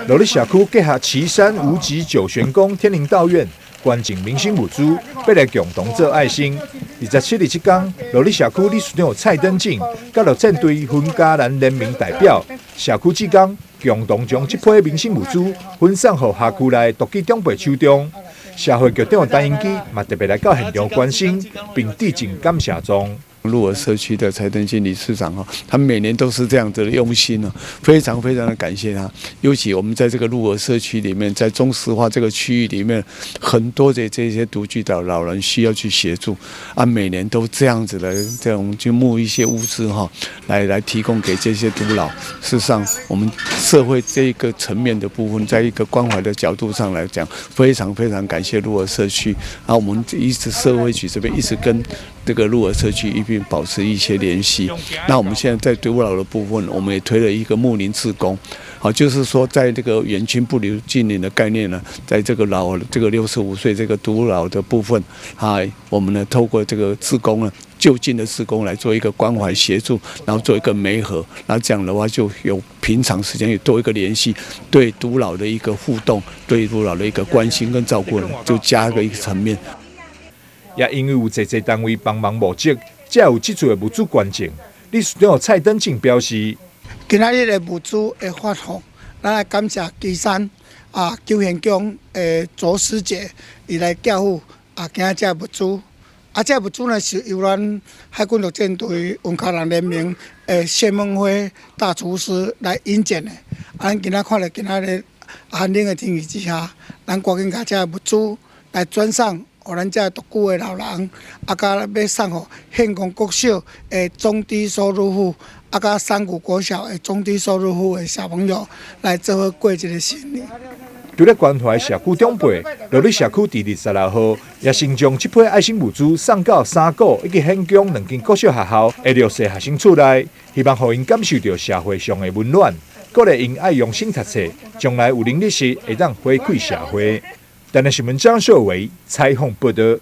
鹿里社區結合旗山無極九玄宮天靈道院，捐贈民生物資，欲來共同做愛心。27日這工，鹿里社區理事長蔡登進、佮陸戰隊雲嘉蘭聯名代表，社區志工共同將這批民生物資分送予轄區內獨居長輩手中。社會局長陳英基嘛特別來到現場關心，並致贈感謝狀。鹿耳社區的蔡登進理事長哈，他每年都是這樣子的用心呢，非常非常的感謝他。尤其我們在這個鹿耳社區裡面，在中石化這個區域裡面，很多的這些獨居的老人需要去協助，啊，每年都這樣子的這種去募一些物資哈，來提供給這些獨老。事實上，我們社會這個層面的部分，在一個關懷的角度上來講，非常非常感謝鹿耳社區。啊，我們一直社會局這邊一直跟這個鹿耳社區一邊保持一些聯繫。那我們現在在獨老的部分，我們也推了一個睦鄰志工，好，就是說在這個遠親不如近鄰的概念呢，在這個老這個65歲這個獨老的部分，啊，我們呢透過這個志工呢，就近的志工來做一個關懷協助，然後做一個媒合，那這樣的話就有平常時間有多一個聯繫，對獨老的一個互動，對獨老的一個關心跟照顧呢，就加個一個層面。也因為有濟濟單位幫忙募集，才有這次的物資捐贈。理事長蔡登進表示：今仔日的物資的發放，咱來感謝旗山啊九玄宮的祖師姐，伊來寄付啊，今仔這物資。啊，這物資呢是由咱海軍陸戰隊雲嘉南聯盟的謝孟輝大廚師來引薦的。啊，咱今仔看著今仔日寒冷的天氣之下，咱趕緊共這物資來轉送。予咱這獨居的老人，啊，佮欲送予獻功國小的中低收入戶，啊，佮三谷國小的中低收入戶的小朋友來做伙過這個新年。除了關懷社區長輩，鹿里社區佇26號也先將這批愛心物資送到三股以及獻功兩間國小學校的弱勢學生厝內，希望予𪜶感受著社會上的溫暖，鼓勵𪜶愛用心讀冊，將來有能力時會當回饋社會。台南新聞張秀維採訪報導。